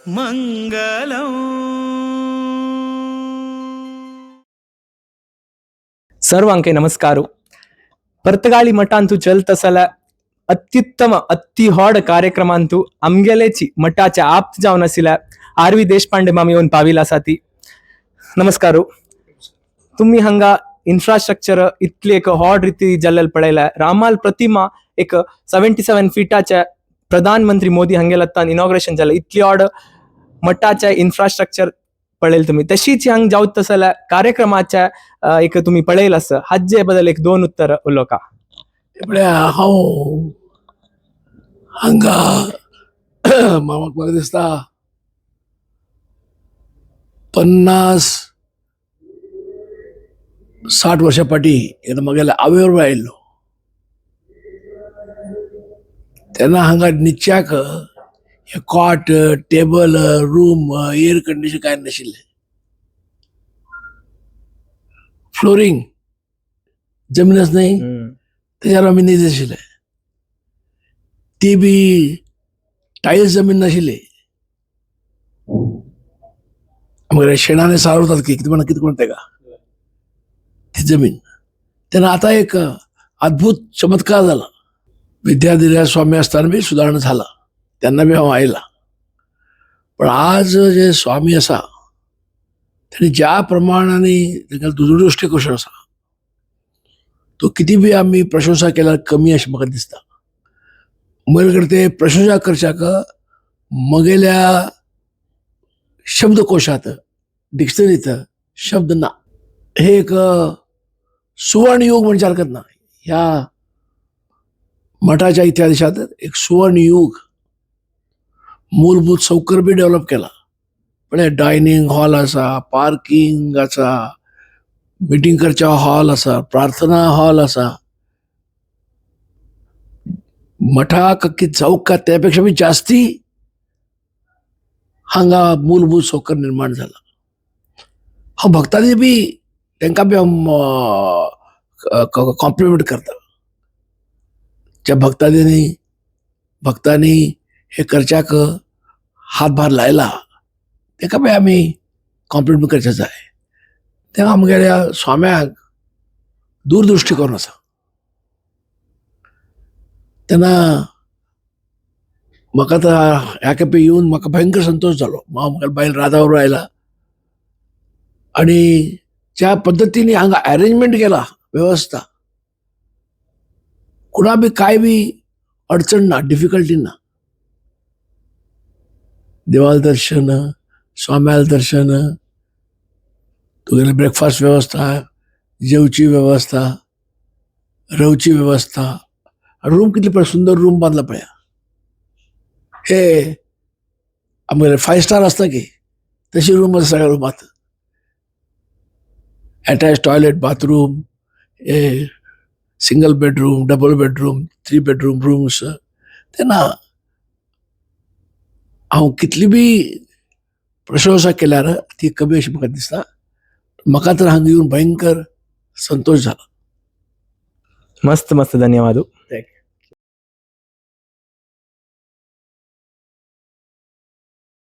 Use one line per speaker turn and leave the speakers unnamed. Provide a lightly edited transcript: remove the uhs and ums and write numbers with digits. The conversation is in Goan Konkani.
మంగళం.
सर्वांके नमस्कार. पर्तगाळी मठांतु चलत आसल्या अत्युत्तम अति व्हड कार्यक्रमांतु आमगेलेची मठाच्या आप्त जावन आशिल्ल्या आर व्ही देशपांडे मामी येवन पाविल आसा ती. नमस्कार. तुम्ही हांगा इन्फ्रास्ट्रक्चर इतली एक व्हड रिती जाल्लेल पळयल्या. रामाल प्रतिमा एक 77 फिटाच्या प्रधानमंत्री मोदी हांगेल्या इनॉग्रेशन जालें. इतली व्हड मठाचे इन्फ्रास्ट्रक्चर पळयल तुम्ही. तशीच हांगा जावत आसल्या कार्यक्रमाच्या एक तुम्ही पळयल आसा. हाजे बद्दल एक दोन उत्तर उलोवका.
म्हळ्यार हांव हांगा म्हाका म्हाका दिसता 50-60 वर्सां फाटीं एकदां म्हगेल्या आवय बरोबर आयिल्लो तेन्ना हांगा निच्याक हे cot, table, room, air condition कांय नाशिल्लें. फ्लोरींग जमीनच न्हय, तेच्यार आमी न्हीद आशिल्ले. ती बी टायल्स जमीन नाशिल्ली. आमगेले शेणाने सारवतात की कितें म्हणा कितें म्हणटा तेका ती जमीन. तेन्ना आतां एक अद्भुत चमत्कार जाला. विद्याधिराज स्वामी आसतना बी सुदारणा जाला, तेन्ना बी हांव आयला. पण आज जे स्वामी आसा तेणी ज्या प्रमाणांनी तेका दूरदृश्टी कशो आसा तो कितें बी आमी प्रशंसा केल्यार कमी अशें म्हाका दिसता. म्हजे कडेन ते प्रशंसा करच्याक म्हगेल्या शब्दकोशांत, डिक्शनरींत शब्द ना. हे एक सुवर्णयुग म्हणचे हरकत ना. ह्या मठाच्या इतिहासांत एक सुवर्णयुग. मूलभूत सौकर्य बी डेव्हलप केला. म्हळ्यार डायनींग हॉल आसा, पार्किंग आसा, मिटींग करच्या हॉल आसा, प्रार्थना हॉल आसा. मठाक कितें जावंक का त्या पेक्षा बी जास्ती हांगा मूलभूत सौकर्य निर्माण जाला. हांव भक्तांनी बी तांकां बी हांव कॉम्प्लिमेंट करता. ज्या भक्तांनी भक्तांनी हे करच्याक हातभार लायला ताका बी आमी कॉम्प्लिमेंट करचे जाय. तेन्ना आमगेल्या स्वाम्याक दूरदृश्टी करून आसा. तेन्ना म्हाका आतां ह्या खेपे येवन म्हाका भयंकर संतोश जालो. हांव म्हगेल्या बायल राधा बरोबर आयला आनी ज्या पद्दतीन हांगा एरेंजमेंट केला, वेवस्था, कुणा बी काय बी अडचण ना, डिफिकल्टी ना. देवाल दर्शन, स्वाम्याल दर्शन, तुगेले ब्रेकफास्ट वेवस्था, जेवची वेवस्था, रावची वेवस्था. रूम कितले पळय सुंदर रूम बांदला पळया. हे आमगेले 5 स्टार आसता की तशी रूम आसा. सगळ्या रुमांत एटॅच टॉयलेट, बाथरूम, हे single bedroom, double bedroom, 3 bedroom rooms. तेन्ना हांव कितली बी प्रशंसा केल्यार ती कमी अशी म्हाका दिसता. म्हाका तर हांगा येवन भयंकर संतोश जाला.
मस्त मस्त, धन्यवाद.